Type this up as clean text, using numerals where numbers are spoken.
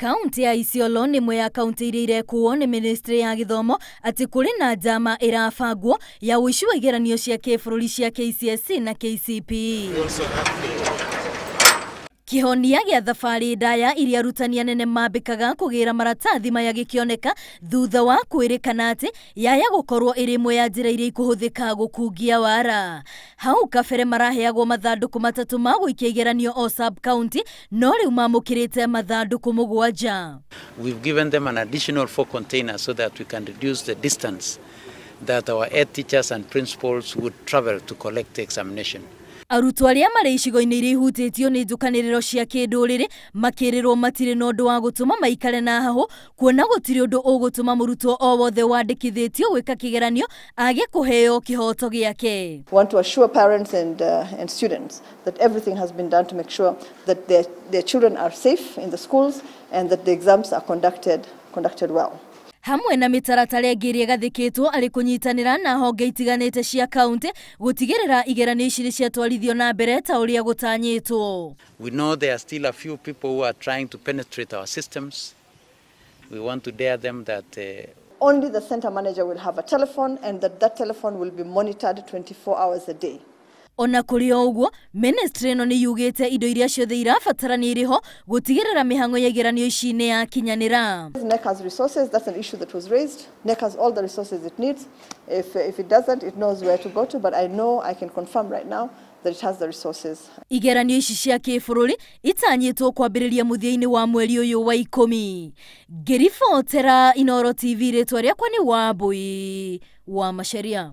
Kaunti ya Isiolo nĩ ĩmwe ya kaunti iria irekuo nĩ ministry ya gĩthomo atĩ kũrĩ na njama ĩrabangwo ya ũici wa igeranio cia kĩbũrũri cia KCSE na KCPE. Kĩhonia gĩa thabarĩ ndaya iria arutani anene mambĩkaga kũgĩra maratathi maya gĩkĩoneka thutha wa kwĩrĩkana atĩ yaya gũkorwo ĩrĩ ĩmwe ya njĩra iria ikũhũthĩka gũkungia wara. Hau kabere maraheagwo mathandũkũ matatũ ma gũikia igeranio o sub county, no rĩu mamũkĩrĩte mathandũkũ 7. We've given them an additional 4 containers so that we can reduce the distance that our head teachers and principals would travel to collect the examination. Arutwo arĩa marĩ icigo-inĩ iria ihutĩtio nĩ njũkanĩrĩro cia kĩndũrĩrĩ makĩrĩrwo matirĩ na ũndũ wa gũtũma maikare na hahũ, kuona gũtirĩ ũndũ ũgũtũma mũrutwo o wothe wandĩkithĩtio gwĩka kĩgeranio age kũheo kĩhoto gĩake. We want to assure parents and students that everything has been done to make sure that their children are safe in the schools and that the exams are conducted well. Hamwe na mĩtaratara ĩngĩ ĩrĩa ĩgathĩkĩtwo arĩ kũnyitanĩra na honge itiganĩte cia kaunti gũtigĩrĩra igeranio ici nĩciatwarithio na mbere ta ũrĩa gũtanyĩtwo. We know there are still a few people who are trying to penetrate our systems. We want to dare them that only the center manager will have a telephone and that telephone will be monitored 24 hours a day. Ona kũrĩ o ũguo, ministry ĩno nĩ yugĩte indo iria ciothe irabatarania irĩ ho gũtigĩrĩra mĩhang'o ya igeranio ici nĩ yakinyanĩra. KNEC has resources, that's an issue that was raised. KNEC has all the resources it needs. If it doesn't, it knows where to go to, but I know I can confirm right now that it has the resources. Igeranio ici cia kĩbũrũri itanyĩtwo kwambĩrĩria mũthia-inĩ wa mweri ũyũ wa 10. Ngĩribotera Inooro TV, rĩtwa rĩakwa nĩ Wambui wa Macharia.